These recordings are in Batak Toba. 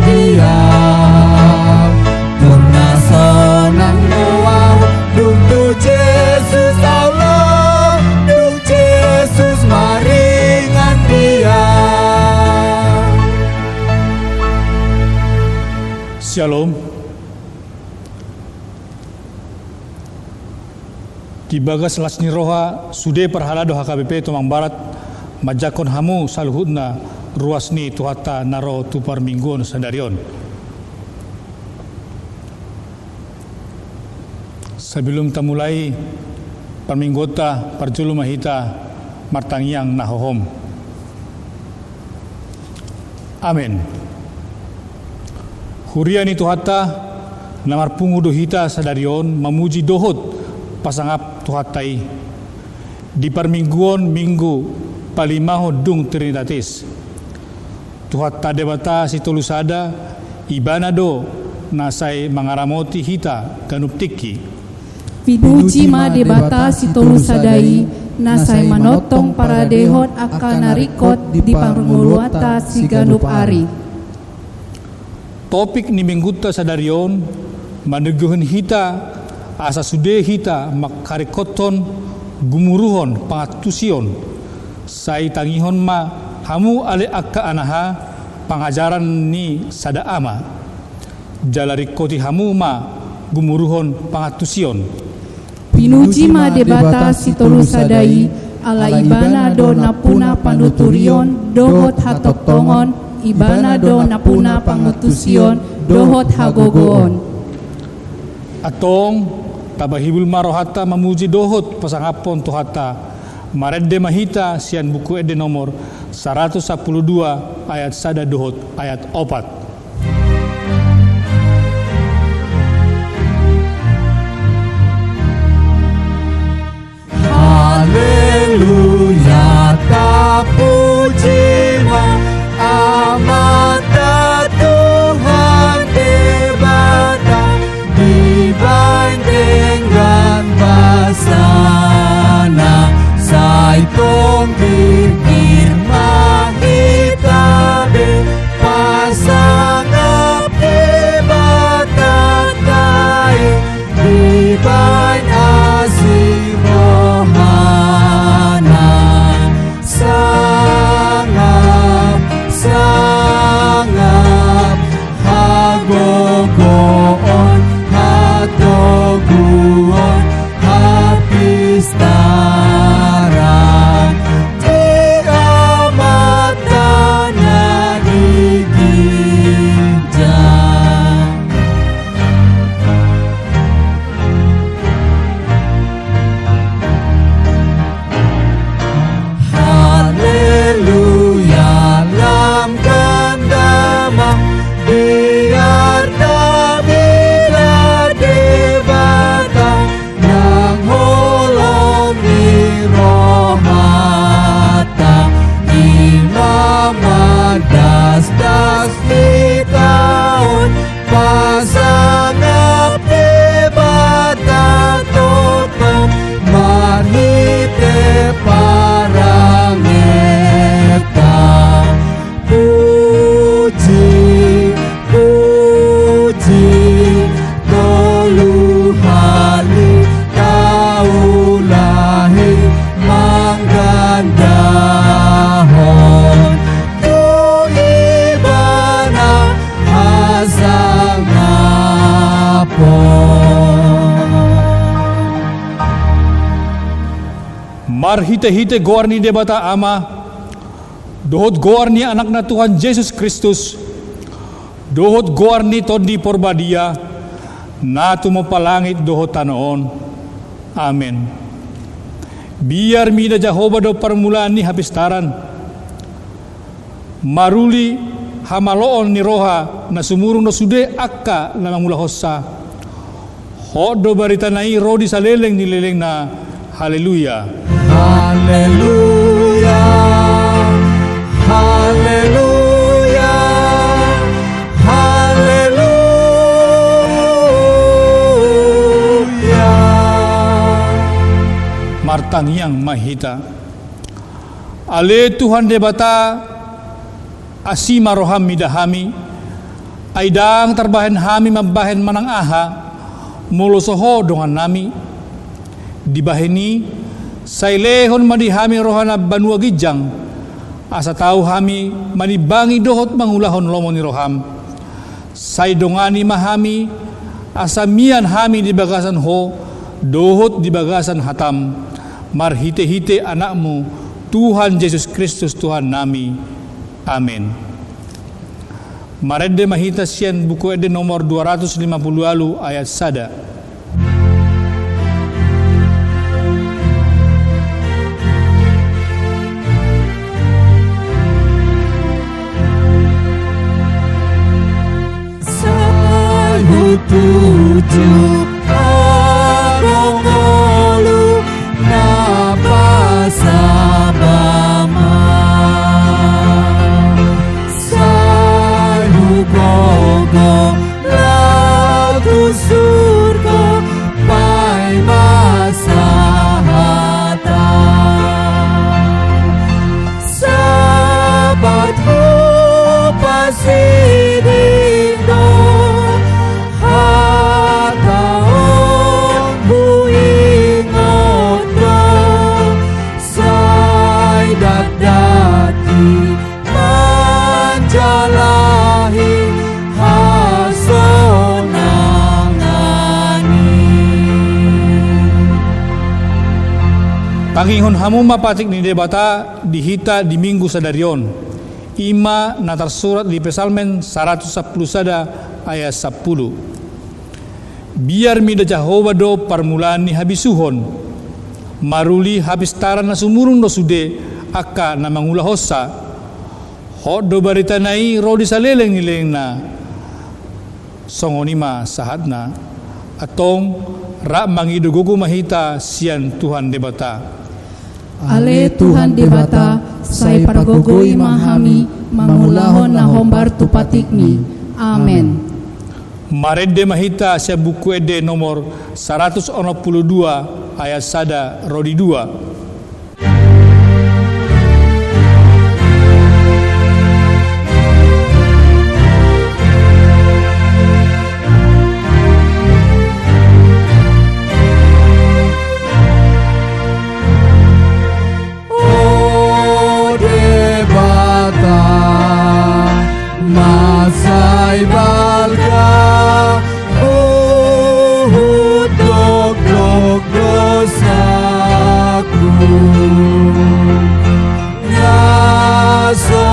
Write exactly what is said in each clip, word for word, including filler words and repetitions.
Dia purna sonang do ahu, dung tu Jesus ahu, dung Jesus maringan dia. Shalom. Di bagas las ni roha sude parhalado H K B P Tomang Barat, manjangkon hamu saluhutna ruas ni Tuhanta na ro tu parmingguon sadari on. Sebelum tamulai parmingguonta, parjolo ma hita martangiang na hohom. Amen. Huria ni Tuhanta, na marpungu do hita sadari on mamuji dohot pasangap Tuhanta i. Di parmingguon Minggu palimahon dung Trinitatis, Tuhanta Debata Sitolu Sada, Ibana do na sai mangaramoti hita ganup tingki. Pinuji ma Debata Sitolu Sada i, na sai manongtong paradehon angka na ringkot di parngoluonta siganup ari. Topik ni minggunta sadari on maneguhon hita asa sude hita mangharingkothon gumuruhon pangantusion. Sai tangihon ma hamu ale angka anaha pangajaran ni sada ama. Jala ringkoti hamu ma gumuruhon pangantusion. Pinuji ma Debata Sitolu Sada i, ala Ibana do nampuna panuturion dohot hatongtongon, Ibana do nampuna pangantusion dohot hagogoon. Antong, tapahibul ma rohanta mamuji dohot pasangaphon Tuhanta. Marende ma hita sian Buku Ende nomor saratus sampulu dua, ayat sada dohot ayat opat. Haleluya, tapuji ma Amanta Tuhan Debata, dibahen denggan basana, sai tonggir ma hita be pasangap Debatanta i, dibahen asi rohana. Sangap, sangap, hagogoon, hatoguon, hapistaran di Amanta na di ginjang. Haleluya, lam ganda ma, biar tabila Debata nang holong ni rohanta, i ma mandasdas hita on, pasangap Debata tongtong marhite parangenta. Puji, puji, tolu hali taulahi manggandahon tu Ibana hasangapon. Marhitehite goar ni Debata Ama, dohot goar ni Anakna Tuhan Jesus Kristus, dohot goar ni Tondi Porbadia, na tumompa langit dohot tano on. Amen. Biar mida Jahowa do parmulaan ni hapistaran, maruli hamaloon ni roha na sumurung do sude angka na mangulahonsa. Hot do baritana i ro di saleleng ni lelengna. Haleluya. Haleluya. Haleluya. Haleluya. Martangiang ma hita. Ale Tuhan Debata, asi ma roham mida hami, Ai ndang tarbahen hami mambahen manang aha, molo so Ho dongannami. Dibahen i, sai lehon ma di hami roha na banua ginjang, asa tau hami manimbangi dohot mangulahon lomo ni roham. Sai dongani ma hami, asa mian hami di bagasan Ho, dohot di bagasan hatam, marhitehite Anakmu, Tuhan Jesus Kristus Tuhannami. Amen. Marende ma hita sian Buku Ende nomor dua ratus lima puluh ualu ayat sada. Sai hutuju adong ngolu na pasabama. Sai hugogo laho tu surgo paima sahata. Sabat hupasiding do hata on huingot do. Sai dakdanak manjalahi hasonangan i. Tangihon hamu ma patik ni Debata di hita di Minggu sadari on. I ma na tarsurat di Psalmen saratus sampulu sada ayat sampulu. Biar mida Jahowa do parmulaan ni habisuhon. Maruli hapistaran na sumurung do sude angka na mangulahonsa. Hot do baritana i ro di saleleng ni lelengna. Songon i ma sahatna. Antong, rap mangido gogo ma hita sian Tuhan Debata. Ale Tuhan Debata, sai pargogoi ma hami mangulahon na hombar tu patikmi. Amen. Marende ma hita sian Buku Ende nomor saratus onom pulu dua ayat sada ro di dua. O Debata, ma sai balga huhut dokdok dosaku. Na so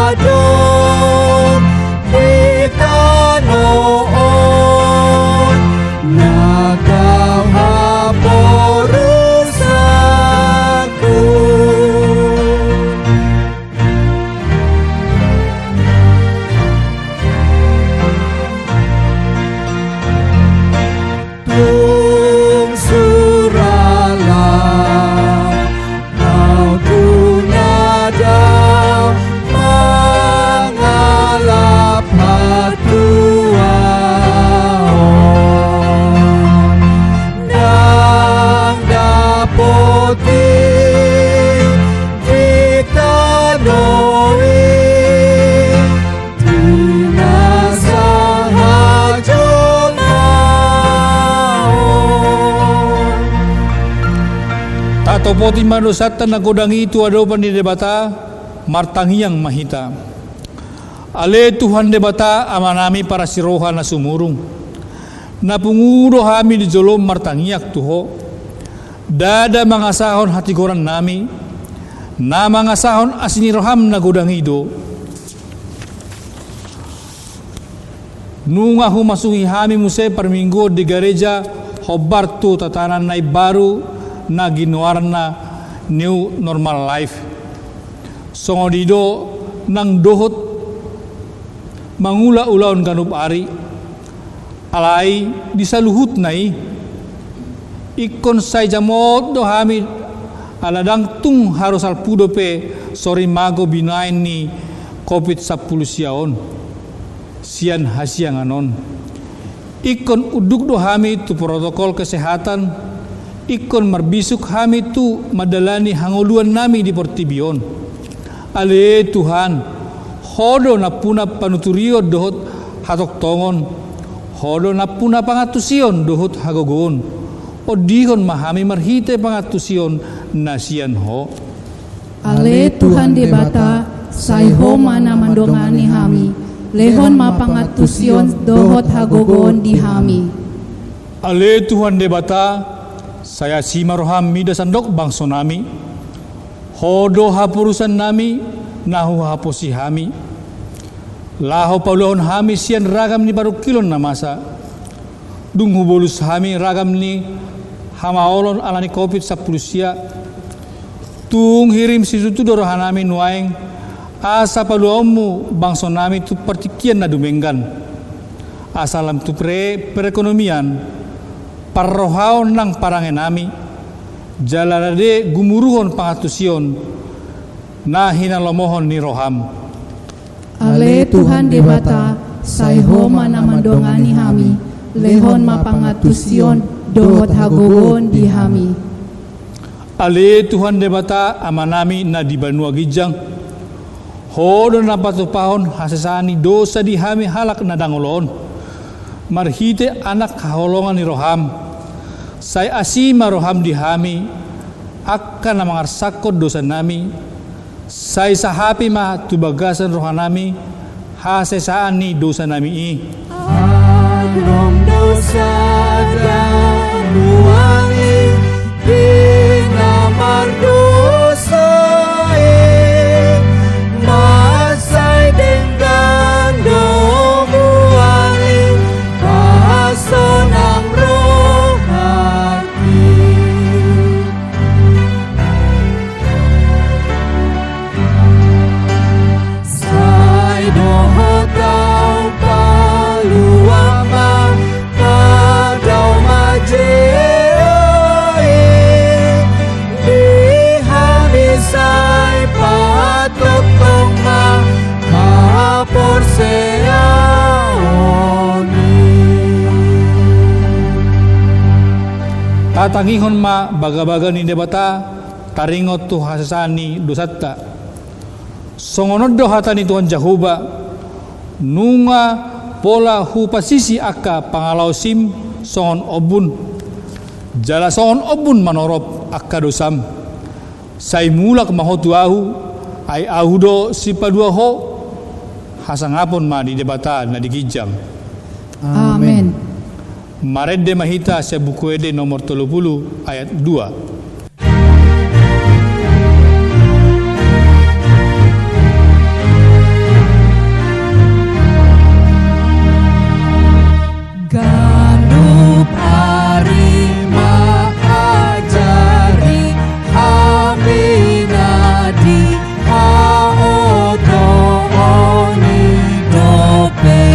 adong di tano on, na tau haporusakku. Tung suralah au tu na dao mangalap hatuaon. Ndang dapot i di tano i. Di na sahat jolma on. Tatopoti ma dosanta na godang i tu adopan ni Debata, martangiang ma hita. Ale Tuhan Debata, Amanami parasiroha na sumurung. Na pungu do hami di jolom martangiang tu Ho. Ndada mangasahon hatigorannami, na mangasahon asi ni roham na godang i do. Nunga humasuhi hami muse parmingguon di gareja hombar tu tatanan na imbaru na ginoarna New Normal Life. Songon i do nang dohot mangula ulaon ganup ari. Alai di saluhutna i, ingkon sai jamot do hami ala ndang tung haru salpu dope sori mago binaen ni Covid sampulu sia on sian hasiangan on. Ingkon unduk do hami tu protokol kesehatan, ingkon marbisuk hami tu mandalani hangoluannami di portibi on. Ale Tuhan, Ho do nampuna panuturion dohot hatongtongon, Ho do nampuna pangantusion dohot hagogoon. Ondihon ma hami marhite pangantusion na sian Ho. Ale Tuhan Debata, sai Ho ma na mandongani hami. Lehon ma pangantusion dohot hagogoon di hami. Ale Tuhan Debata, sai asi ma roham mida sandok bangsonami. Ho do haporusannami na huhaposi hami, laho paluahon hami sian ragam ni parungkilon na masa. Dung hubolus hami ragam ni hamaolon ala ni covid sampulu sia, tung hirim situtu do rohanami nuaeng, asa paluahonmu bangsonami tu partingkian na dumenggan, asa lam tu pre-, perekonomian, parrohaon nang parangenami, jala rade gumuruhon pangantusion na hinalomohon ni roham. Ale Tuhan Debata, sai Ho ma na mandongani hami. Lehon ma pangantusion dohot hagogoon di hami. Ale Tuhan Debata, Amanami na di banua ginjang, Ho do na patupahon hasesaan ni dosa di hami halak na dangol on, marhite Anak haholongan ni roham. Sai asi ma roham di hami, angka na mangarsakkon dosanami, sai sahapi ma tu bagasan rohanami hasesaan ni dosanami i. Adong do sada muali di na mardosa i, mansai denggan do muali pasonang roha. Sai dohot ahu paluang ma, padao ma jea i di hami, sai patongtong ma haporseaon i. Tatangihon ma bagabaga ni Debata, taringot tu hasesaan ni dosanta. Songon on do hata ni Tuhan Jahowa: Nunga pola hupasisi angka pangalaosim songon ombun, jala songon ombun manorop angka dosam. Sai mulak ma ho tu Ahu, ai Ahu do sipalua ho. Hasangapon ma di Debata na di ginjang. Amen. Marende ma hita sian Buku Ende nomor tolu pulu ayat dua. Ganup ari ma ajari hami na di haotoon i dope.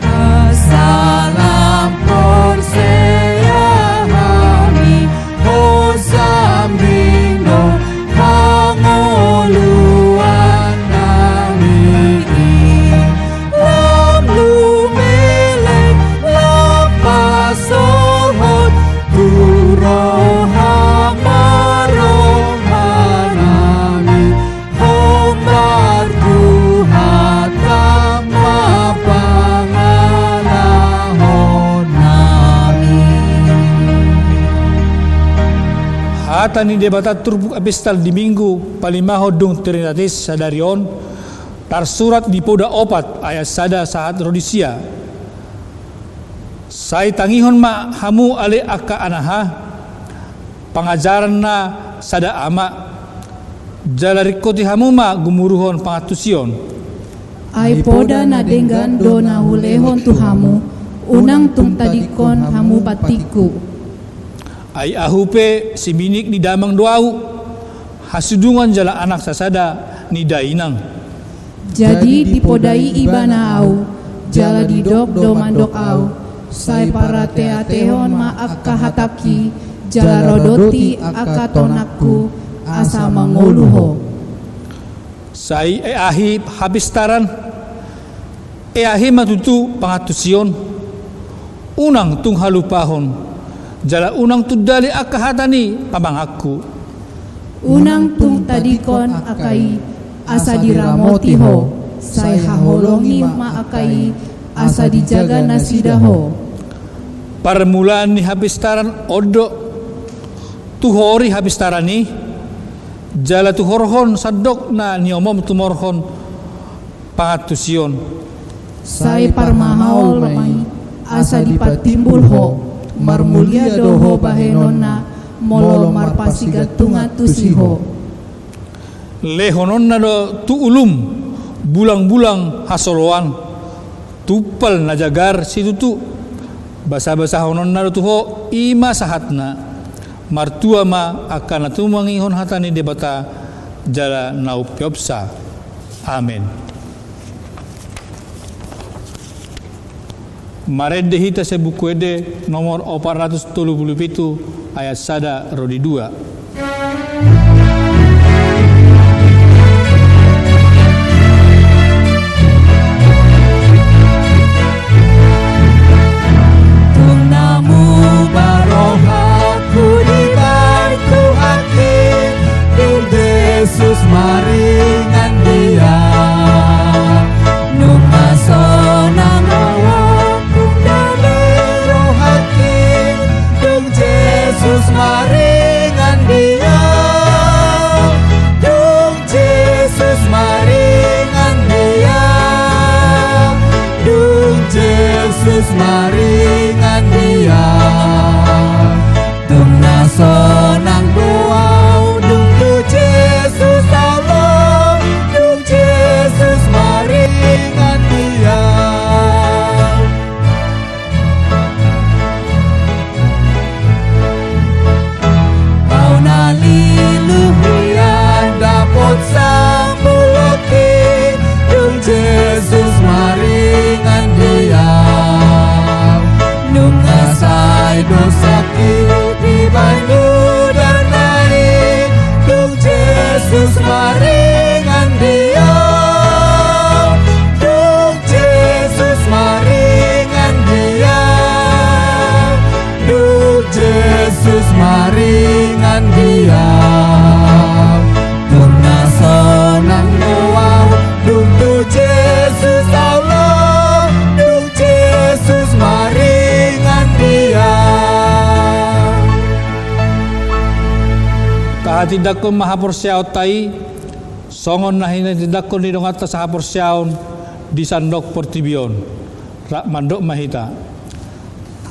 Asa lam porsea hami, ho sambing do hangoluan nami i. Lam lumeleng, lam pasohot tu roham ma roha nami. Hombar tu hata ma pangalahon nami. Hata ni Debata turpuk epistel di Minggu palimahon dung Trinitatis sadari on, tarsurat di Poda opat ayat sada sahat ro di sia. Sai tangihon ma hamu ale angka anaha, pangajaran na sada ama, jala ringkoti hamu ma gumuruhon pangantusion. Ai poda na denggan do na hulehon tu hamu, unang tung tadingkon hamu pantingku. Ai ahu pe siminik ni damang do ahu, hasudungan jala anak sasada ni dainang. Jadi dipodai ibana ahu, jala didok do mandok ahu, sai parateatehon ma angka hatangki, jala rodoti angka tonangku, asa mangolu ho. Sai eahi hapistaran, eahi ma tutu pangantusion. Unang tung halupahon, jala unang tundali angka hata ni pamanganku. Unang tung tadingkon angka i, asa diramoti ho, sai haholongi ma angka i, asa dijaga nasida Ho. Parmulaan ni hapistaran on do, tuhori hapistaran i, jala tuhorhon sandok na niomom tumorhon pangantusion. Sai parmahaol ma i, asa dipatimbul Ho, marmulia do Ho bahenonna, molo marpasigantungan tusi Ho. Lehononna do tu ulum, bulangbulang hasoloan, tumpal na jagar situtu, basabasahononna do tu Ho, i ma sahatna, martua ma angka na tumangihon hata ni Debata, jala na umpeopsa. Amen. Marende hita sian Buku Ende nomor opat ratus tolu pulu pitu, ayat sada ro di dua. Tung na muba rohangku dibahen Tuhanki, dung Jesus maringan di au. Nunga sonang rohangku, dame rohangki, dung Jesus maringan di au. Dung Jesus maringan di au. Dung Jesus maringan di au. Tung na sonang do au, dung tu Jesus au laho, dung Jesus maringan di au. Au na lilu hian dapot sambulonki, dung Jesus maringan di au. Nunga sai dosangki dibahen udarna i, dung Jesus maringan di au. Dung Jesus maringan di au. Dung Jesus maringan di au. Tung na sonang do au, dung tu Jesus au laho, dung Jesus maringan di au. Tahatindangkon ma haporseaonta i, songon na hinatindangkon ni donganta sahaporseaon di sandok portibi on. Rap mandok ma hita.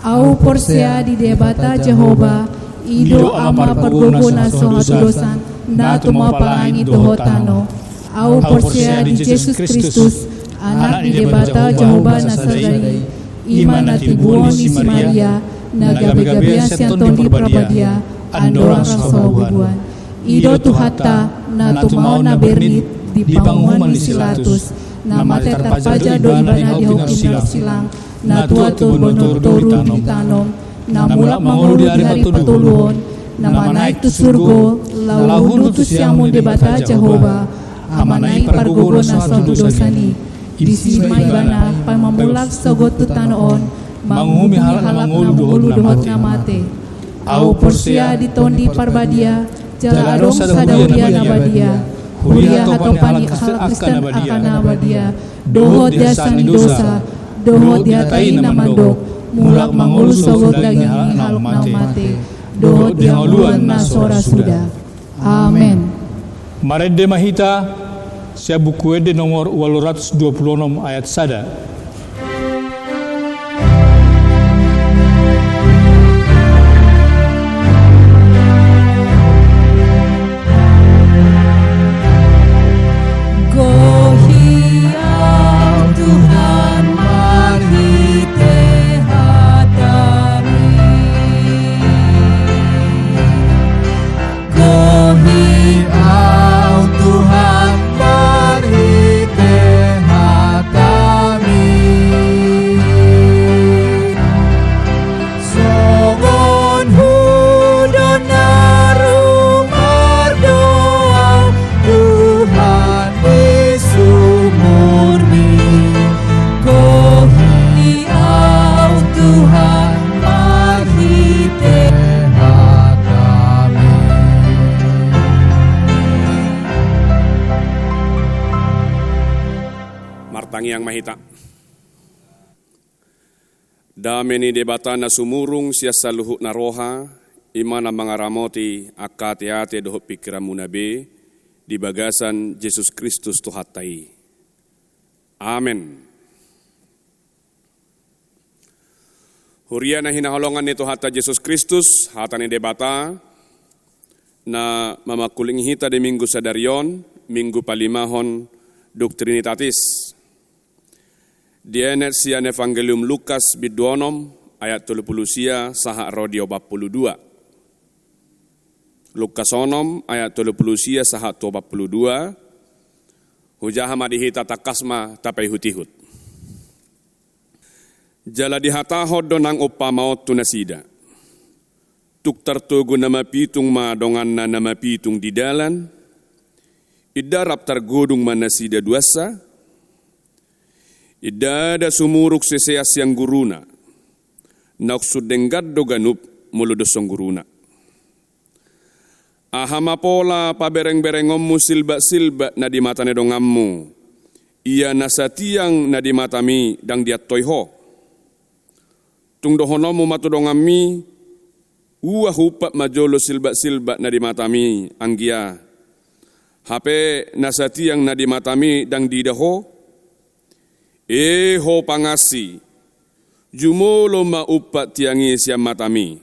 Au porsea di Debata Jahowa, i do Ama pargogo na so hatudosan, na tumompa langit dohot tano. Au porsea di Jesus Kristus, Anak ni Debata Jahowa na sada i, i ma na tibu on ni si Maria, na gabegabean sian Tondi Parbadia, andorang so bubuhan. I do Tuhanta, na tumaon na bernit di panguhuman ni si Pilatus, na mate tarpajal do ibana di hau pinarsilang, na tuat tu bonotoru ditanom, na mulak mangolu di ari patoluhon, na manaek tu surgo, laho hundul tu siamun Debata Jahowa, Amana i pargogo na so hatudosan i. Disi ma ibana pamamulak sogot tu tano on, manguhumi halak na mangolu dohot na mate. Au porsea di Tondi Parbadia, jala adong sada huria na badia, huria hatopan ni halak Kristen angka na badia, dohot di hasesaan ni dosa, dohot di hata i na mandok, mulak mangolu sogot daging ni halak na mate, dohot di hangoluan na so ra suda. Amen. Marende ma hita sian Buku Ende nomor ualu ratus dua pulu onom ayat sada. Gohi au Tuhan marhite hataMi. Gohi au Tuhan marhite hataMi. Songon hudon na rumardoa Tuhan di sumurMi. Gohi au Tuhan marhite hataMi. Martangiang ma hita. Dame ni Debata na sumurung sian saluhutna roha, i ma na mangaramoti angka ateate dohot pingkiranmuna be, di bagasan Jesus Kristus Tuhanta i. Amen. Huria na hinaholongan ni Tuhanta Jesus Kristus, hata ni Debata na mamangkulingi hita di Minggu sadari on, Minggu palimahon Duk Trinitatis. Dienet sian Evangelium Lukas bindu onom ayat tolu pulu sia sahat ro di opat pulu dua. Lukas onom ayat tolu pulu sia sahat tu opat pulu dua. Hujaha ma di hita, tangkas ma tapaihut-ihut. Jala dihatahon do nang umpama on tu nasida. Tung tartogu na mapitung ma donganna na mapitung di dalan. Inda rap targodung ma nasida duansa. Inda ndada sumurung sesea sian guruna. Naung sun denggan do ganup molo dos songon guruna. Aha ma pola pabereng-berengonmu silbak-silbak na di mata ni donganmu, ia na satiang na di matami ndang diantoi ho? Tung dohononmu ma tu donganmi, ua huumpat ma jolo silbak-silbak na di matami, anggia hape na satiang na di matami ndang diida ho? E ho pangansi, jumolo ma umpat tiang i sian matami.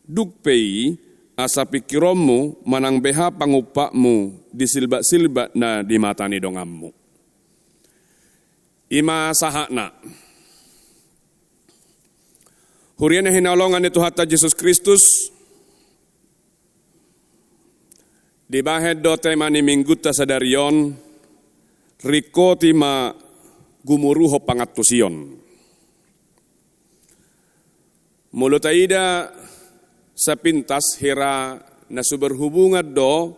Dung pe i, asa pingkironmu manang beha pangumpatmu di silbak-silbak na di mata ni donganmu. I ma sahatna. Huria na hinaholongan ni Tuhanta Jesus Kristus, dibahen do tema ni Minggunta sadari on, ringkoti ma gumuruhon pangantusion. Molo taida sepintas, hira na so berhubungan do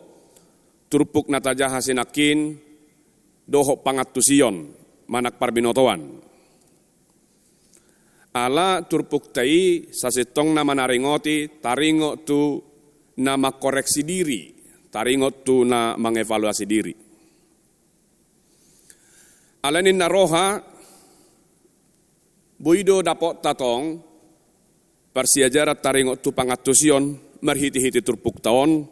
turpuk na tajaha sinangkin dohot pangantusion manang parbinotoan. Ala turpukta i sasintongna manaringoti taringot tu na mangkoreksi diri, taringot tu na mangevaluasi diri. Alai ninna roha, boi do dapotta tong parsiajaran taringot tu pangantusion marhite-hite turpukta on.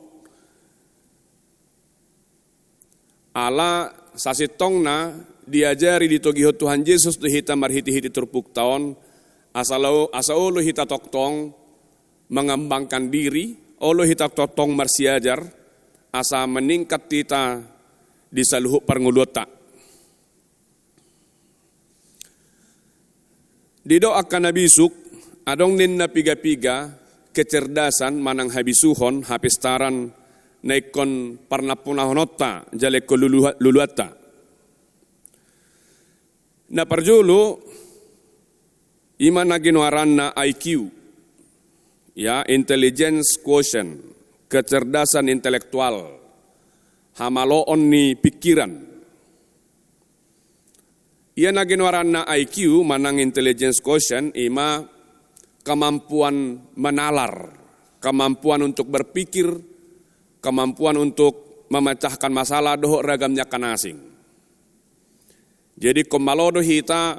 Ala sasintongna diajari, ditogihon Tuhan Jesus do hita marhite-hite turpukta on, asa lo-, asa olo hita tongtong mengembangkan diri, olo hita tongtong marsiajar, asa meningkat hita di saluhut parngoluonta. Didok angka na bisuk, adong ninna piga-piga kecerdasan manang habisuhon, hapistaran na ingkon parnampunahononta jala ingkon luluha-, luluanta. Na parjolo, i ma na ginoaranna I Q, ya, intelligence quotient, kecerdasan intelektual, hamaloon ni pingkiran. Ia na ginoaranna I Q manang intelligence quotient, i ma kemampuan menalar, kemampuan untuk berpikir, kemampuan untuk memecahkan masalah dohot ragam ni angka na asing. Jadi, ingkon malo do hita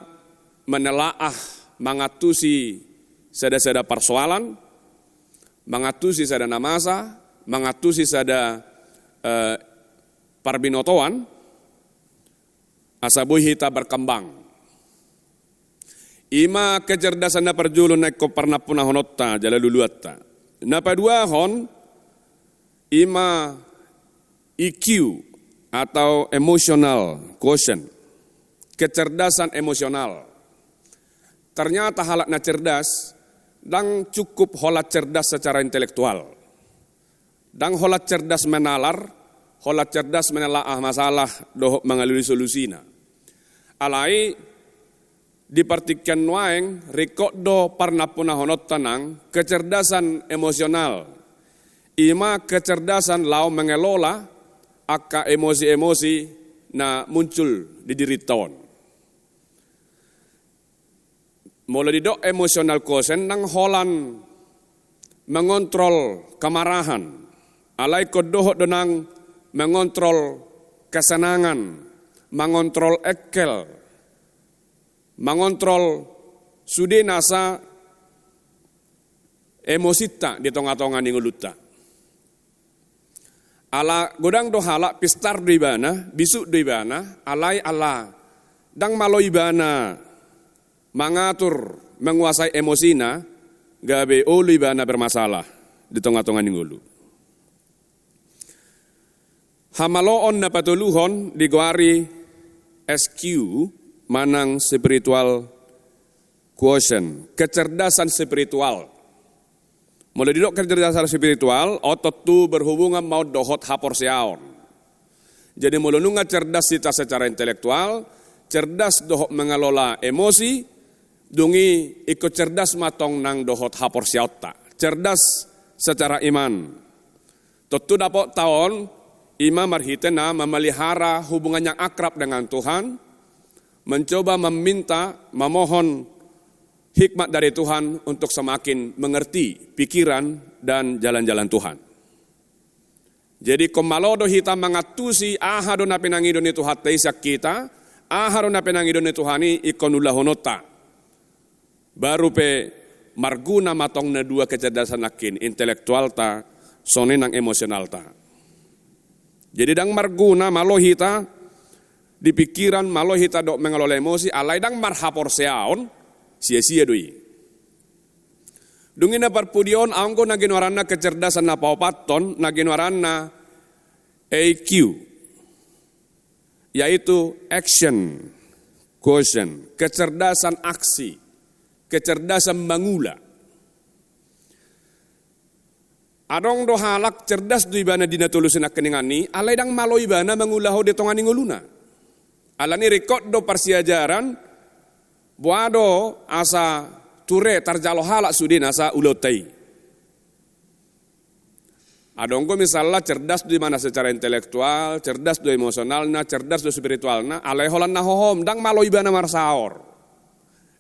menelaah, mangantusi sada-sada parsoalan, mangantusi sada na masa, mangantusi sada, eh, parbinotoan, asa boi hita berkembang. I ma kecerdasan na parjolo na ingkon parnampunahononta jala luluanta. Na paduahon, i ma E Q atau emotional quotient, kecerdasan emosional. Ternyata halak na cerdas ndang cukup holan cerdas secara intelektual. Ndang holan cerdas menalar, holan cerdas menelaah masalah dohot mangalului solusina. Alai di partingkian nuaeng ringkot do parnampunahononta nang kecerdasan emosional. I ma kecerdasan laho mengelola angka emosi-emosi na muncul di dirinta on. Molo didok emotional quotient, ndang holan mengontrol kemarahan, alai ingkon dohot do nang mengontrol kesenangan, mengontrol engkel, mengontrol sude nasa emosinta di tonga-tonga ni ngolunta. Ala godang do halak, pistar do ibana, bisuk do ibana, alai ala ndang malo ibana mangatur, menguasai emosina, gabe olo ibana bermasalah di tonga-tonga ni ngolu. Hamaloon na patoluhon digoari S Q manang spiritual quotient, kecerdasan spiritual. Molo didok kecerdasan spiritual, on tontu berhubungan ma on dohot haporseaon. Jadi molo nunga cerdas hita secara intelektual, cerdas dohot mengelola emosi, dung i ingkon cerdas ma tong nang dohot haporseaonta, cerdas secara iman. Tontu dapotta on i ma marhite na memelihara hubungan yang akrab dengan Tuhan, mencoba meminta, memohon hikmat dari Tuhan untuk semakin mengerti pikiran dan jalan-jalan Tuhan. Jadi ingkon malo do hita mangantusi aha do na pinangido ni Tuhanta i sian hita, aha do na pinangido ni Tuhan i ingkon ulahononta. Baru pe marguna ma tong na dua kecerdasan nangkin, intelektualta, songon i nang emosionalta. Jadi ndang marguna malo hita di pikiran, malo hita dohot mengelola emosi, alai ndang marhaporseaon, sia-sia do i. Dung i na parpudi on, adong do na ginoaranna kecerdasan na paopathon, na ginoaranna E Q, yaitu action quotient, kecerdasan aksi, kecerdasan mangula. Adong do halak cerdas do ibana di na tolu sian nangkiningan i, alai ndang malo ibana mangulahon di tonga ni ngoluna. Alani ringkot do parsiajaran, boha do asa ture tarjalo halak sude nasa ulaonta i. Adong do misalna cerdas do ibana secara intelektual, cerdas do emosionalna, cerdas do spiritualna, alai holan na hohom, ndang malo ibana marsaor.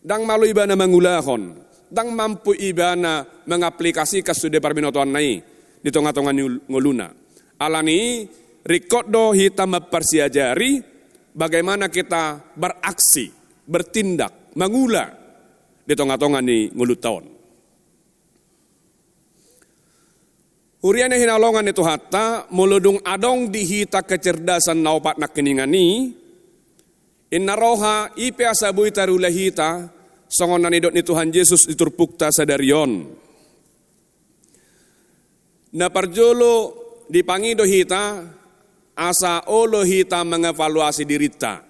Ndang malo ibana mangulahon, ndang mampu ibana mengaplikasikan sude parbinotoanna i di tonga-tonga ni ul-, ngoluna. Alani i ringkot do hita mamparsiajari bagaimana kita beraksi, bertindak, mangula di tonga-tonga ni ngolunta on. Huria na hinaholongan ni Tuhanta, molo dung adong di hita kecerdasan na opat nangkiningan i, inna roha i pe asa boi tarula hita, songon na nidok ni Tuhan Jesus di turpukta sadari on. Na parjolo dipangido hita, asa olo hita mengevaluasi dirinta.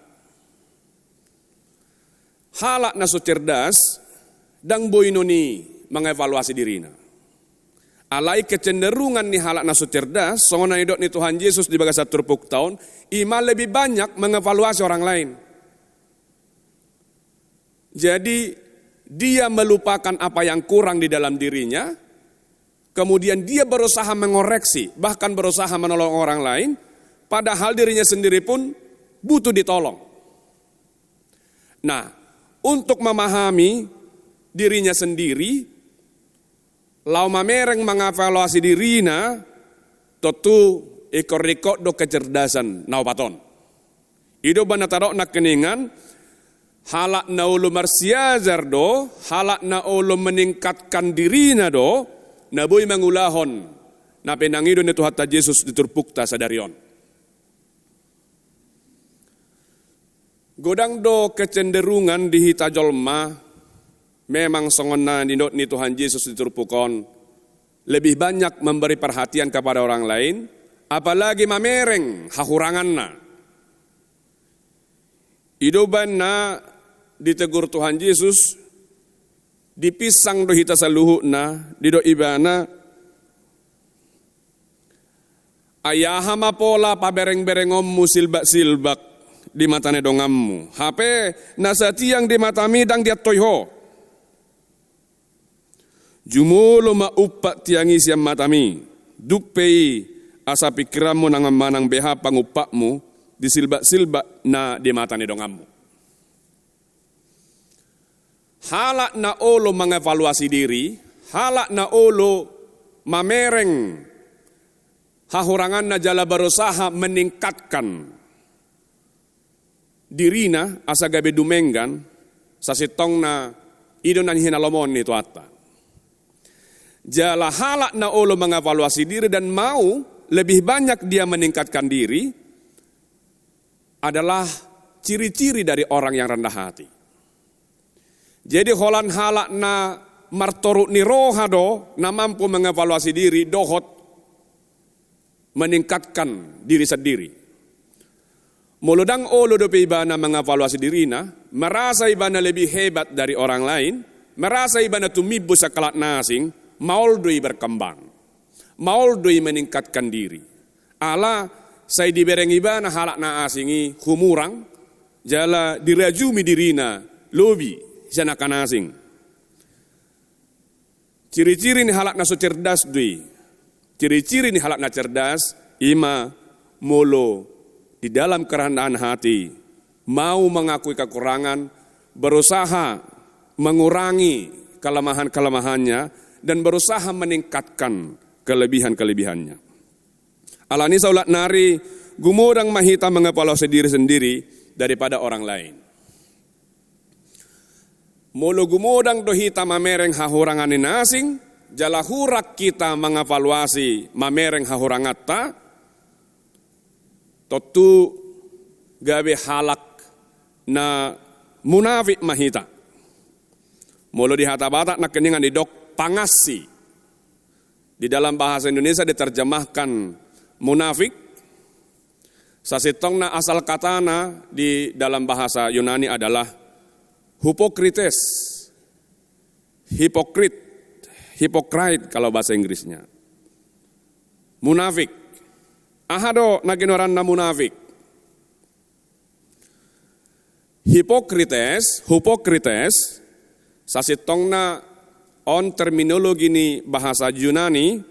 Halak na so cerdas, ndang boinon i mengevaluasi dirina. Alai kecenderungan ni halak na so cerdas, songon na nidok ni Tuhan Jesus di bagasan turpukta on, i ma lebih banyak mengevaluasi orang lain. Jadi, dia melupakan apa yang kurang di dalam dirinya, kemudian dia berusaha mengoreksi, bahkan berusaha menolong orang lain, padahal dirinya sendiri pun butuh ditolong. Nah, untuk memahami dirinya sendiri, laho mamereng mengevaluasi dirina, tontu ingkon ringkot do kecerdasan na opat on. I do umbahen na tadok nangkiningan, halak na olo marsiajar do, halak na olo meningkatkan dirina do, na boi mangulahon na pinangido ni Tuhanta Jesus di turpukta sadari on. Godang do kecenderungan di hita jolma, memang songon na nidok ni Tuhan Jesus di turpuk on, lebih banyak memberi perhatian kepada orang lain, apalagi mamereng hahuranganna. I do umbahen na ditegur Tuhan Jesus, dipinsang do hita saluhutna, didok ibana, ai aha ma pola pabereng-berengonmu silbak-silbak di mata ni donganmu, hape na satiang di matami ndang diantoi ho? Jumolo ma umpat tiang i sian matami, dung pe i asa pingkiranmu nang manang beha pangumpatmu di silbak-silbak na di mata ni donganmu. Halak na olo mengevaluasi diri, halak na olo mamereng hahuranganna jala berusaha meningkatkan dirina asa gabe dumenggan, sasintongna I do na hinalomohon ni Tuhanta. Jala halak na olo mengevaluasi diri dan mau lebih banyak dia meningkatkan diri adalah ciri-ciri dari orang yang rendah hati. Jadi holan halak na martoruk ni roha do na mampu mengevaluasi diri dohot meningkatkan diri sendiri. Molo ndang olo dope ibana mengevaluasi dirina, merasa ibana lebih hebat dari orang lain, merasa ibana tumimbo sian halak na asing, maol do i berkembang. Maol do i meningkatkan diri. Ala sai dibereng ibana halak na asing i humurang, jala dirajumi dirina lobi sian angka na asing. Ciri-ciri ni halak na so cerdas do i. Ciri-ciri ni halak na cerdas, i ma molo di dalam kerendahan hati, mau mengakui kekurangan, berusaha mengurangi kelemahan-kelemahannya, dan berusaha meningkatkan kelebihan-kelebihannya. Alani i saulak nari, gumodang ma hita mengevaluasi diri sendiri daripada orang lain. Molo gumodang do hita mamereng hahurangan ni na asing, jala hurang hita mengevaluasi mamereng hahuranganta, tontu gabe halak na munafik ma hita. Molo di hata Batak nangkiningan didok pangassi. Di dalam bahasa Indonesia diterjemahkan munafik. Sasintongna asal katana di dalam bahasa Yunani adalah hupokrites. Hipokrit, hypocrite kalau bahasa Inggrisnya. Munafik. Aha do na ginoaranna munafik? Hipokrites, hupokrites, sasintongna on terminologi ni bahasa Yunani,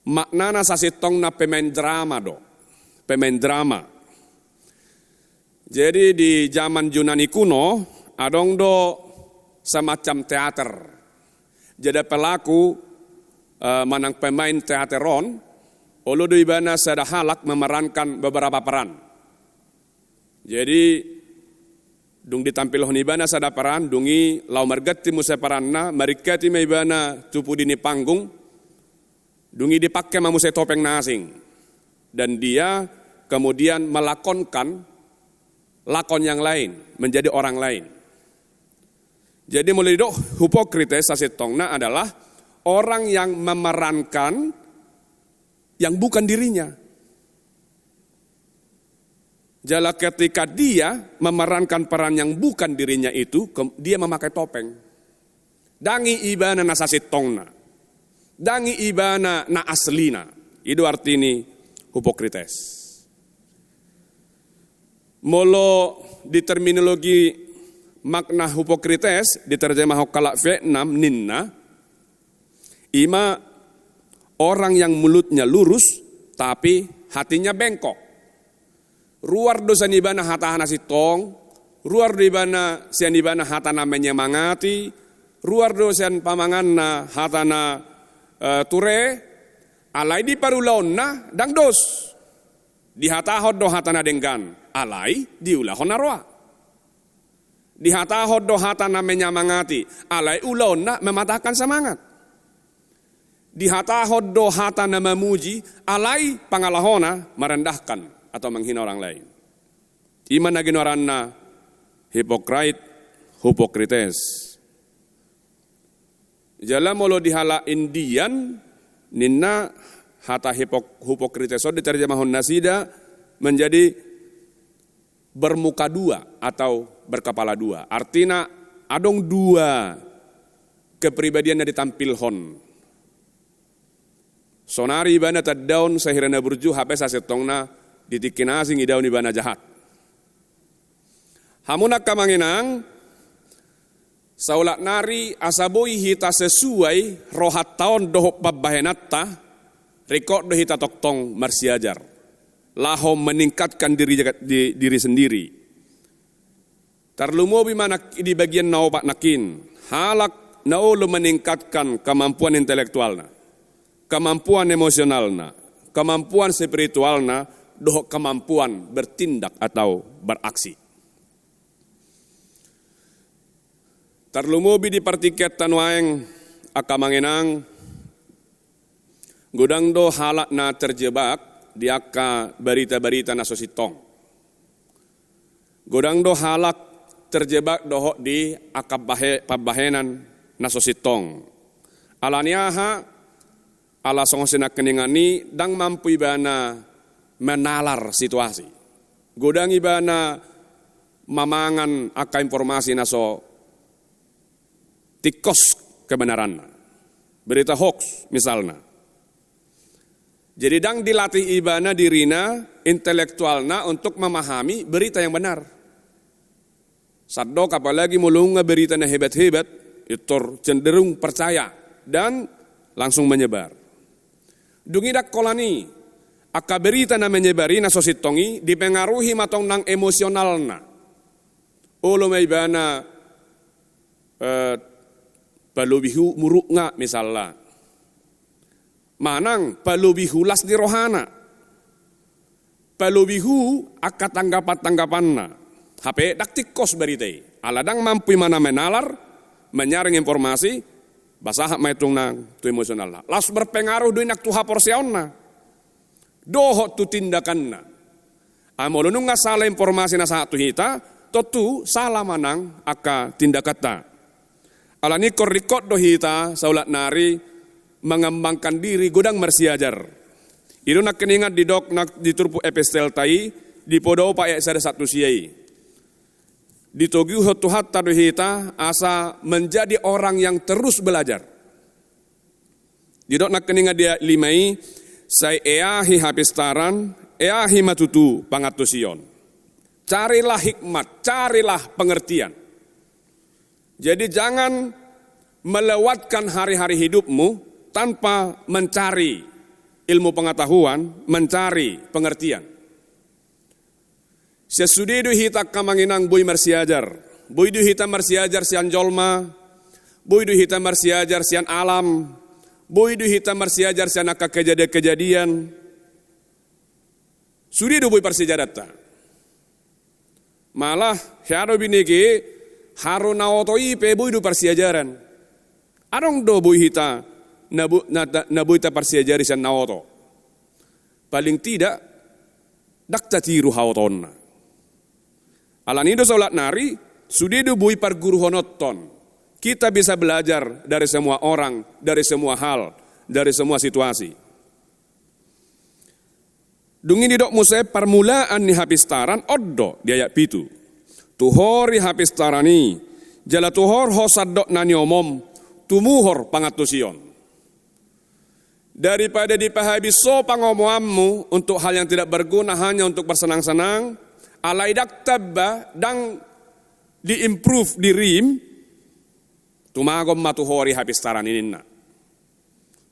maknana sasintongna pemain drama do, pemain drama. Jadi di zaman Yunani kuno, adong do semacam teater. Jadi pelaku, eh, manang pemain teater on, olo do ibana sada halak memerankan beberapa peran. Jadi, dung ditampilhon ibana sada peran, dung i laho marganti muse peranna, maringkati ma ibana tu pudi ni panggung, dung i dipake ma muse topeng na asing. Dan dia kemudian melakonkan lakon yang lain, menjadi orang lain. Jadi molo didok hipokrites sasintongna adalah orang yang memerankan yang bukan dirinya. Jala ketika dia memerankan peran yang bukan dirinya itu, ke-, dia memakai topeng. Ndang i ibana na sasintongna. Ndang i ibana na aslina. I do arti ni hipokrites. Molo di terminologi makna hipokrites, diterjemahon halak Vietnam ninna, i ma orang yang mulutnya lurus, tapi hatinya bengkok. Ruar do sian ibana hata na sintong, ruar do ibana sian ibana hata na menyemangati, ruar do sian pamanganna hata na, eh, ture, alai di parulaonna ndang dos. Dihatahon do hata na denggan, alai diulahon na roa. Dihatahon do hata na menyemangati, alai ulaonna mematahkan semangat. Dihatahon do hata na memuji, alai pangalahona merendahkan atau menghina orang lain. I ma na ginoaranna hipokrit, hipokrites. Jala molo di halak Indian, ninna hata hipok-, hipokrites on diterjemahon nasida menjadi bermuka dua atau berkepala dua. Artina adong dua kepribadian na ditampilhon. Sonari ibana tandaon sahira na burju, hape sasintongna di tingki na asing idaon ibana jahat. Hamu na angka amang inang, saulak nari asa boi hita sesuai rohanta on dohot pambahenanta, ringkot do hita tongtong marsiajar laho meningkatkan diri, di, diri sendiri. Tarlumobi ma nang di bagian na opat nangkin, halak na olo meningkatkan kemampuan intelektualna, kemampuan emosionalna, kemampuan spiritualna, dohot kemampuan bertindak atau beraksi. Tarlumobi di partingkianta nuaeng, angka amang inang, godang do halak na terjebak di angka barita-barita na so sintong. Godang do halak terjebak dohot di angka bahe-, pambahenan na so sintong. Ala ni aha? Ala songon sinangkiningan i ndang mampu ibana menalar situasi. Godang ibana mamangan angka informasi na so tingkos kebenaranna. Berita hoax misalna. Jadi ndang dilatih ibana dirina, intelektualna untuk memahami berita yang benar. Sandok apalagi molo nunga berita na hebat-hebat, intor cenderung percaya dan langsung menyebar. Dung i ndang holan i, angka berita na menyebar i na so sintong i dipengaruhi ma tong nang emosionalna. Olo ma ibana, eh, palobihu murukna misalna. Manang palobihu las ni rohana. Palobihu angka tanggapan-tanggapanna. Hape ndang tingkos berita i. Ala ndang mampu ibana menalar, menyaring informasi, ba sahat ma i tong nang tu emosionalna. Laos berpengaruh do i nang tu haporseaonna. Dohot tu tindakanna. Ai molo nunga sala informasi na sahat tu hita, tontu sala ma nang angka tindakanta. Ala ni ingkon ringkot do hita saulak nari mengembangkan diri godang marsiajar. I do nangkiningan didok na di turpuk epistelta i, di Poda opat ayat sada sahat tu sia i. Ditoguhon Tuhanta do hita asa menjadi orang yang terus belajar. Didok nangkiningan di ayat lima i, sai eahi hapistaran, eahi ma tutu pangantusion. Carilah hikmat, carilah pengertian. Jadi jangan melewatkan hari-hari hidupmu tanpa mencari ilmu pengetahuan, mencari pengertian. Sian sude do hita angka amang inang boi marsiajar. Boi do hita marsiajar sian jolma, boi do hita marsiajar sian alam, boi do hita marsiajar sian angka kejadian-kejadian. Sude do boi parsiajaranta. Malah, hea do binege, haru na oto i pe boi do parsiajaran. Adong do boi hita, na bo-, na, na, na boi taparsiajari sian na oto. Paling tidak, ndang tatiru haotoonna. Ala ni do saulak nari, sude do boi parguruhononton. Kita bisa belajar dari semua orang, dari semua hal, dari semua situasi. Dung i didok muse parmulaan ni hapistaran, on do di ayat pitu. Tuhori hapistaran i, jala tuhorhon sandok na niomom, tumuhor pangantusion. Daripada dipahabis ho pangomoanmu untuk hal yang tidak berguna, hanya untuk bersenang-senang, alai ndang tamba, ndang di-improve dirim, tumagon ma tuhori hapistaran i ninna.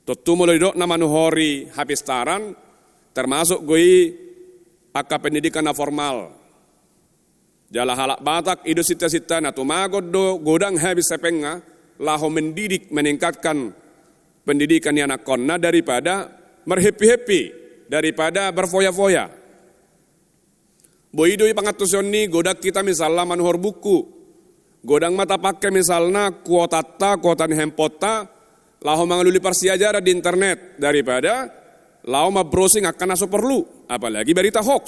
Tontu molo didok na manuhori hapistaran, termasuk do i angka pendidikan na formal. Jala halak Batak i do sinta-sintana tumagon do godang habis hepengna laho mendidik, meningkatkan pendidikan ni anakkonna daripada marheppi-heppi, daripada berfoya-foya. Boi do i pangantusion ni godang hita misalna manuhor buku. Godang ma tapangke misalna kuotanta, kuota ni handphoneta, laho mangalului parsiajaran di internet daripada laho ma-browsing angka na so porlu, apalagi berita hoax.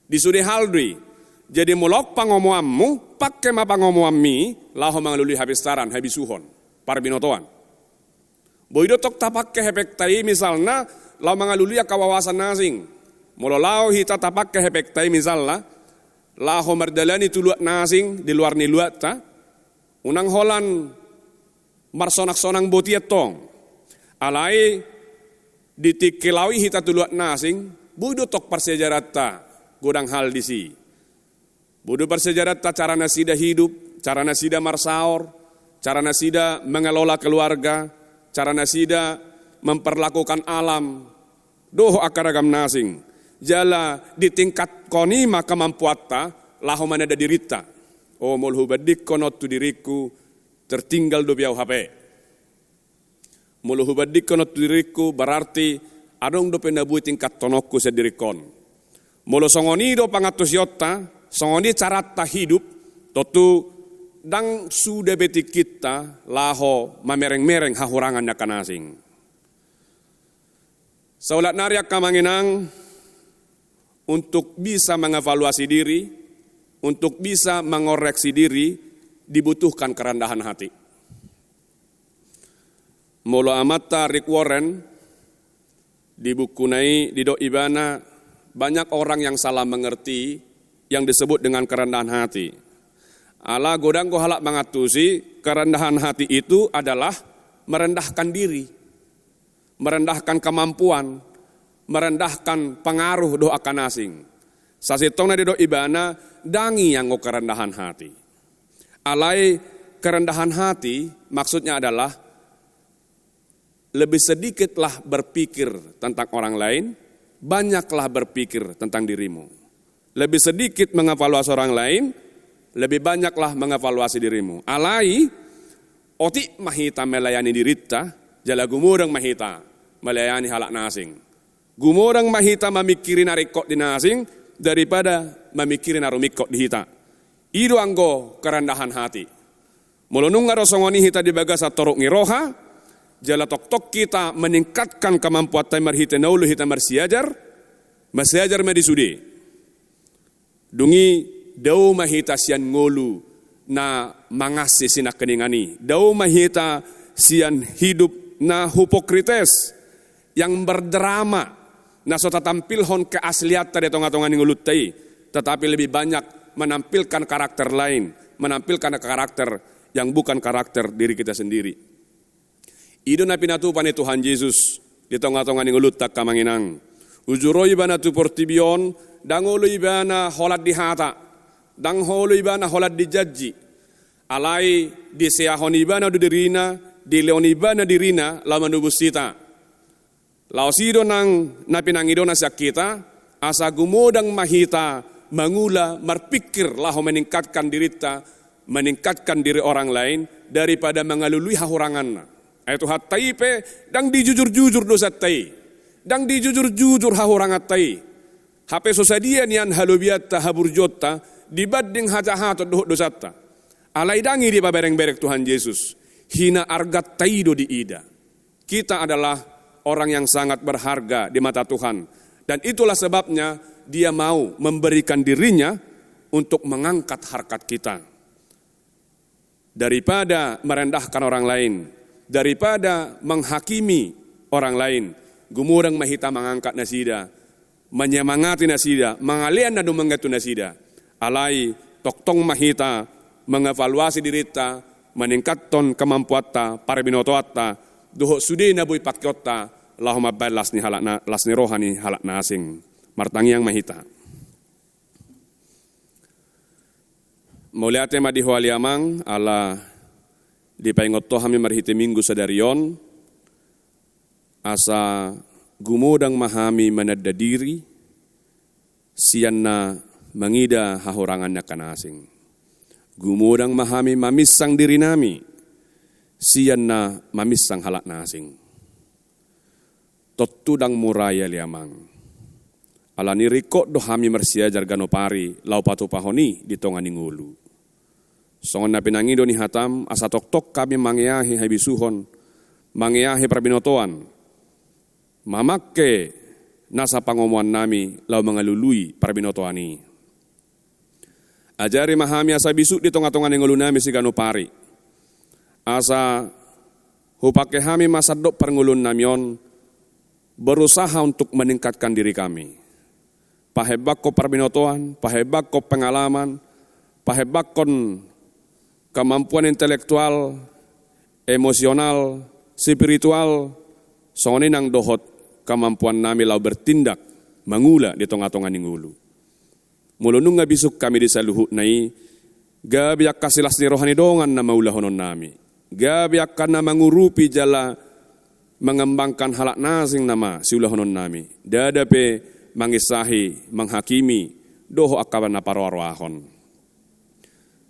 Di sude hal do i. Jadi molo on pangomoanmu, pangke ma pangomoanmi laho mangalului hapistaran, habisuhon, parbinotoan. Boi do tong tapangke hepengta i misalna laho mangalului angka wawasan na asing. Molo laho hita tapangke hepengta i misalna laho mardalani tu luat na asing di luar ni luatta, unang holan marsonang-sonang boti antong. Alai di tingki laho i hita tu luat na asing, boi do tong parsiajaranta godang hal disi. Boi do parsiajaranta cara nasida hidup, cara nasida marsaor, cara nasida mengelola keluarga, cara nasida memperlakukan alam, dohot angka ragam na asing. Jala ditingkathon i ma kemampuanta laho mananda dirinta. O, molo hubandingkon on tu diringku, tertinggal dope au hape. Molo hubandingkon on tu diringku, berarti adong dope na boi tingkathononku sian diringkon. Molo songon i do pangantusionta, songon i caranta hidup, tontu Ndang suda be tingkinta laho mamereng-mereng hahurangan ni angka na asing. Saulak nari angka amang inang, untuk bisa mengevaluasi diri, untuk bisa mengoreksi diri, dibutuhkan kerendahan hati. Molo amanta Rick Warren, di bukuna i didok ibana, banyak orang yang salah mengerti yang disebut dengan kerendahan hati. Ala godang do halak mangantusi, kerendahan hati itu adalah merendahkan diri, merendahkan kemampuan, merendahkan pengaruh dohot angka na asing. Sasintongna didok ibana, ndang i anggo kerendahan hati. Alai kerendahan hati maksudnya adalah lebih sedikitlah berpikir tentang orang lain, banyaklah berpikir tentang dirimu. Lebih sedikit mengevaluasi orang lain, lebih banyaklah mengevaluasi dirimu. Alai, otik ma hita melayani dirinta, jala gumodang ma hita melayani halak na asing. Gumodang ma hita mamingkiri na ringkot di na asing, daripada mamingkiri na rumingkot di hita. I do anggo kerendahan hati. Molo nunga ro songon i hita di bagasan toruk ni roha, jala tongtong hita meningkatkan kemampuanta i marhite na olo hita marsiajar, marsiajar ma di sude. Dung i dao ma hita sian ngolu na mangansi sinangkaningan i. Dao ma hita sian hidup na hipokrites, yang berdrama, na so tatampilhon keaslianta di tonga-tonga ni ngolunta i, tetapi lebih banyak menampilkan karakter lain, menampilkan karakter yang bukan karakter diri kita sendiri. I do na pinatupa ni Tuhan Jesus di tonga-tonga ni ngolunta angka amang inang. Uju ro ibana tu portibi on, ndang olo ibana holan di hata, ndang olo ibana holan di janji. Alai diseahon ibana do dirina, dilehon ibana dirina laho manobus hita. Laos i do nang na pinangidona sian hita, asa gumodang ma hita mangula marpingkir laho meningkatkan dirinta, meningkatkan diri orang lain, daripada mangalului hahuranganna. Ai Tuhanta i pe ndang dijujur-jujur dosanta i, ndang dijujur-jujur hahuranganta i. Hape so sadia nian halobianta, haburjuonta, dibanding hajahaton dohot dosanta. Alai ndang i dipabereng-bereng Tuhan Jesus. Hinaarganta i do diida. Kita adalah orang yang sangat berharga di mata Tuhan. Dan itulah sebabnya Dia mau memberikan dirinya untuk mengangkat harkat kita. Daripada merendahkan orang lain, daripada menghakimi orang lain, gumodang ma hita mangangkat nasida, manyemangati nasida, mangalean na dumenggan tu nasida. Alai tongtong ma hita mengevaluasi dirinta, meningkathon kemampuanta, parbinotoanta, dohot sude na boi pakeonta, laho mambahen las ni halak na, las ni roha ni halak na asing. Martangiang ma hita. Mauliate ma di Ho ale Amang, ala dipaingot Ho hami marhite Minggu sadari on, asa gumodang ma hami mananda diri, sian na mangida hahurangan ni angka na asing. Gumodang ma hami maminsang dirinami, sian na maminsang halak na asing. Tontu ndang mura i ale Amang. Alani ringkot do hami marsiajar ganup ari laho patupahon i di tonga ni ngolu. Songon na pinangido ni hataM, asa tongtong hami mangeahi habisuhon, mangeahi parbinotoan, mamangke nasa pangomoannami laho mangalului parbinotoan i. Ajari ma hami asa bisuk di tonga-tonga ni ngolunami siganup ari. Asa hupangke hami ma sandok parngoluonnami on berusaha untuk meningkatkan diri kami. Pahembangkon parbinotoan, pahembangkon pengalaman, pahembangkon kemampuan intelektual, emosional, spiritual, songon i nang dohot kemampuannami laho bertindak, mangula di tonga-tonga ni ngolu. Molo nunga bisuk hami di saluhutna i, gabe angka silas ni roha ni dongan na mangulahononnami. Gabe angka na mangurupi jala mangembangkan halak na asing nama siulahononnami. Ndada pe manginsahi, manghakimi, dohot angka na paroa-roahon.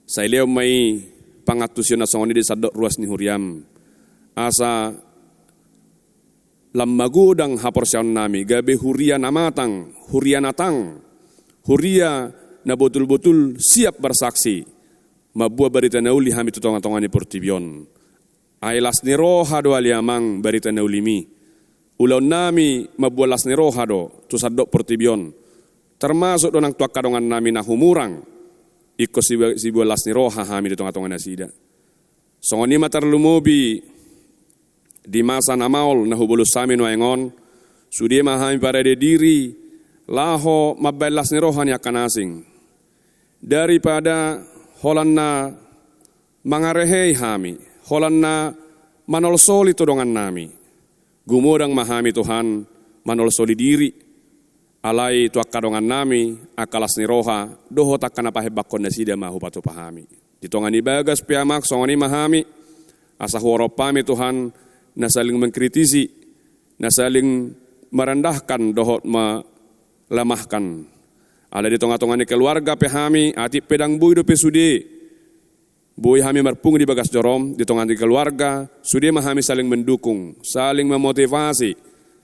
Sai lehon ma i pangantusion na songon i di sandok ruas ni huriaM. Asa lam magodang haporseaonnami, gabe huria na matang, huria na tang, huria na botul-botul siap bersaksi. mambuat barita na uli hami tu tonga-tonga ni portibi on. Ai las ni roha do ale Amang barita na ulimi. Ulaonnami mambuat las ni roha do tu sandok portibi on, termasuk do nang tu angka dongannami na humurang. Ingkon siba-, sibuat las ni roha hami di tonga-tonga nasida. Songon i ma tarlumobi di masa na maol na hubolus hami nuaeng on, sude ma hami parade diri laho mambahen las ni roha ni angka na asing. Daripada holan na mangarehei hami, holan na manolsoli tu dongannami. Gumodang ma hami Tuhan manolsoli diri, alai tu angka dongannami, angka las ni roha, dohot angka na pahembangkon nasida ma hupatupa hami. Di tonga ni bagas pe Amang songon i ma hami, asa huarop hami Tuhan, na saling mengkritisi, na saling merendahkan dohot melemahkan. Alai di tonga-tonga ni keluarga pe hami, atik pe ndang boi dope sude boi hami marpungu di bagas joro on, di tonga ni keluarga, sude ma hami saling mendukung, saling memotivasi,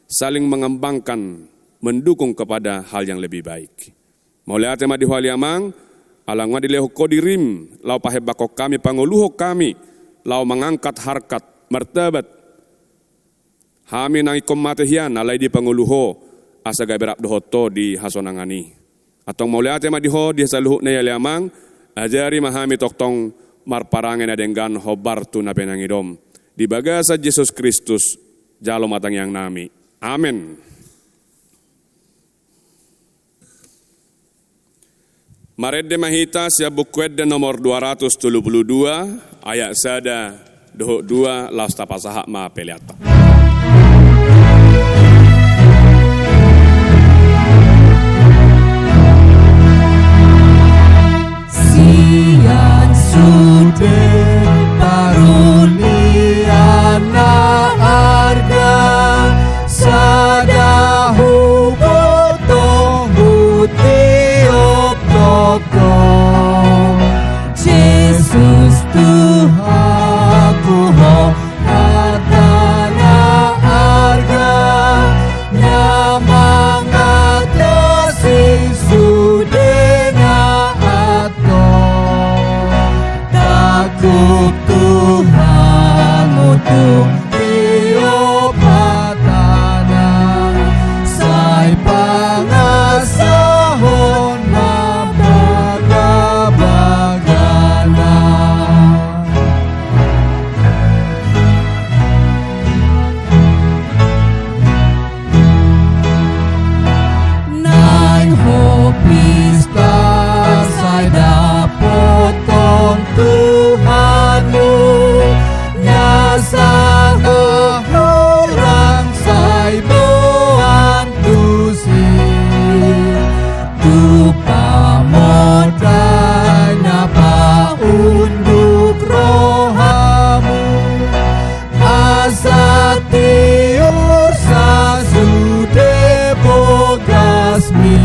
saling mengembangkan, mendukung kepada hal yang lebih baik. Mauliate ma di Ho ale Amang, ala nga dilehon Ho dirim, laho pahembangkon hami, pangoluhon hami, laho mangangkat harkat, martabat hami na ingkon mate hian, alai dipangolu Ho, asa gabe rap dohot Ho di hasonangan i. Antong mauliate ma di Ho di saluhutna i ale Amang, ajari ma hami tongtong marparange na denggan hombar tu na pe na nidom. Di bagasan Jesus Kristus, jalo ma tangiangnami. Amen. Marende ma hita sian Buku Ende nomor dua ratus tolu pulu dua, ayat sada dohot dua, laos tapasahat ma peleanta. Sian sude parundian na arga, sada huboto hutiop tongtong. Jesus Tuhanku, Ho hata na arga, na mangatasi sude na antong. Tangkup Tuhan, mutung tiop hatana, sai pangasahon ma bagabagana. Naeng ho pista sai dapothon Tuhanmu, na sahurang sai boan tusi. Tu pamodai na paunduk rohamu, asa tiur sasude bogasmi.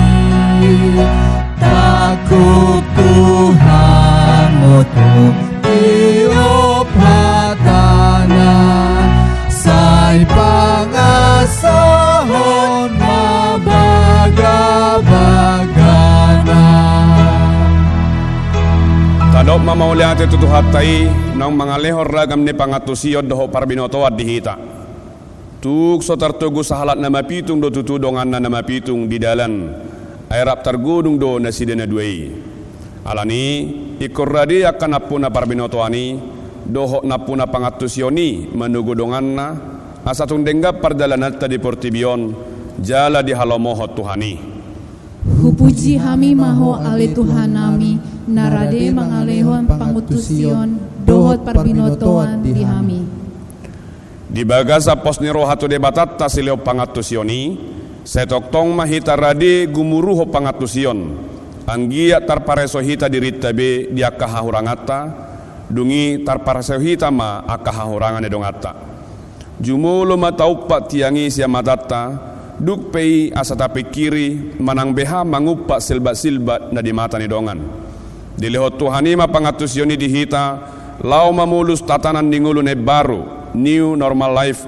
Tangkup Tuhan, mutung tiop hatana, sai pangasahon ma bagabagana. Tadok ma mauliate tu Tuhanta i, naung mangalehon ragam ni pangantusion dohot parbinotoan di hita. Tung so tartogu sahalak na mapitung do tutu donganna na mapitung di dalan, ai rap targodung do nasida na dua i. Alani i, ingkon rade angka nampuna parbinotoan i dohot nampuna pangantusion i manogu donganna, asa tung denggan pardalananta di portibi on jala dihalomohon Tuhan i. Hupuji hami ma Ho ale Tuhannami, na rade mangalehon pangantusion dohot parbinotoan di hami. Di bagasan pos ni roha tu Debatanta silehon pangantusion i, sai tongtong ma hita rade gumuruhon pangantusion, anggiat tarpareso hita dirinta be di angka hahuranganta, dung i tarpareso hita ma angka hahurangan ni donganta. Jumolo ma taumpat tiang i sian matanta, dung pe i asa tapingkiri manang beha mangumpat silbat-silbat na di mata ni dongan. Dilehon Tuhan i ma pangantusion i di hita, laho mamolus tatanan ni ngolu na imbaru, new normal life,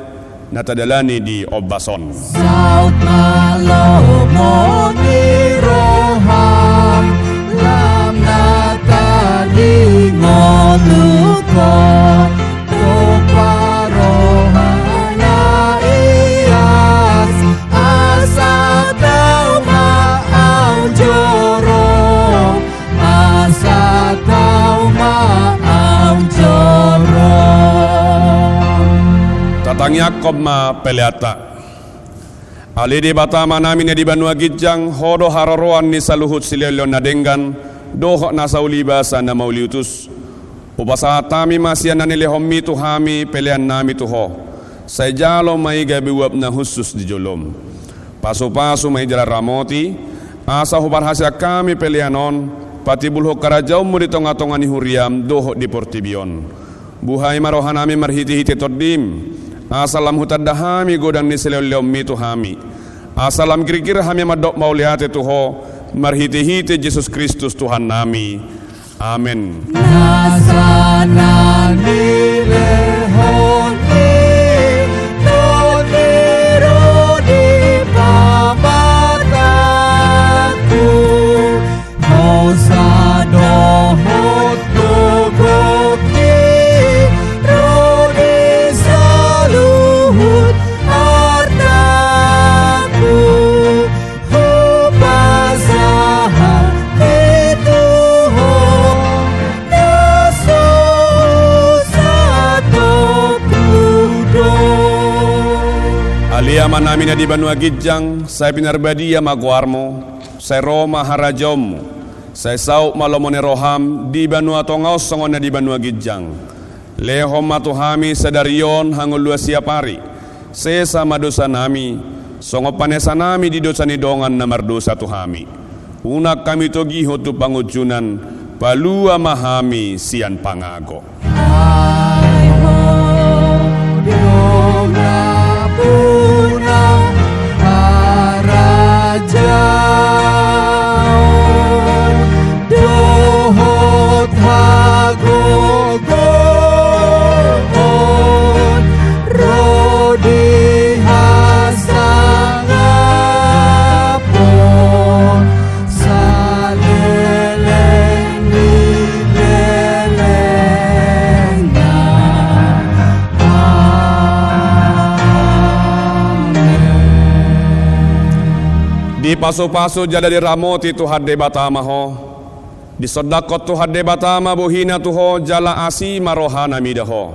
na tadalani di ombas on. Saut ma lomo ni roham, lam na tadingon. Tangiangkon ma peleanta. Ale Debata Amanami na di banua ginjang, Ho do haroroan ni saluhut silehonlehon na denggan dohot na sauli basa na mauliutus. Hupasahat hami ma sian na nilehonMi tu hami peleannami tu Ho. Sai jalo ma i gabe uap na hushus di joloM. Pasupasu ma i jala ramoti, asa huparhaseang hami pelean on patimbulhon harajaonMu di tongatonga ni huriaM dohot di portibi on. Buhai ma rohanami marhitehite TondiM, asa lam hutanda hami godang ni silehonlehonMi tu hami, asa lam girgir hami mandok mauliate tu Ho marhitehite Jesus Kristus Tuhannami. Amen. Nasa na nilehon ni Tondi ro di pamatangku, hosa dohot gogoti ro di saluhut artangku. Hupasahat i tu Ho na so satongkin do. Ale Amanami na di banua ginjang, sai pinarbadia ma goarMu, sai ro ma harajaonMu, sai saut ma lomo ni rohaM di banua tonga on songon na di banua ginjang. Lehon ma tu hami sadari on hangoluan siapari. Sesa ma dosanami, songon panesanami di dosa ni dongan na mardosa tu hami. Unang hami togihon tu pangunjunan, palua ma hami sian pangago. Ai Ho do ngampunang, harajaon dohot hagogoon ro di hasangapon saleleng ni lelengna. Amen. Dipasupasu jala diramoti Tuhan Debata ma ho. Disondangkon Tuhan Debata ma bohiNa tu ho jala asi ma rohaNa mida ho.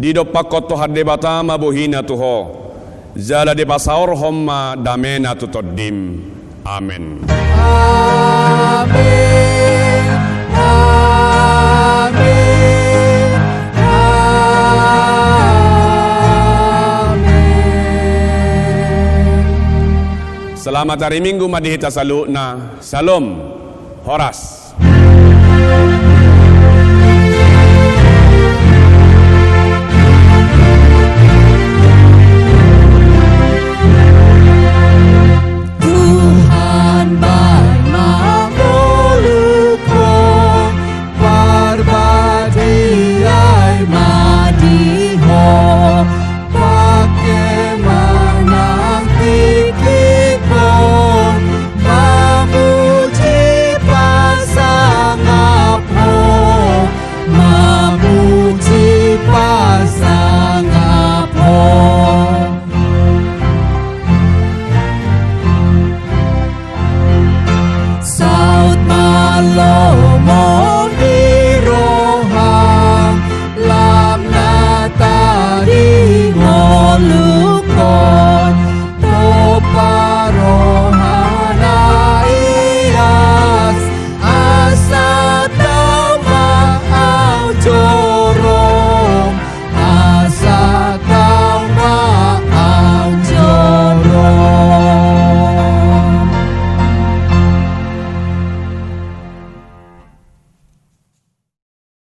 Didompakkon Tuhan Debata ma bohiNa tu ho, jala dipasaorhon ma dameNa tu tondim. Amen. Amen. Amen. Amen. Selamat hari Minggu ma di hita saluhutna. Shalom. Horas.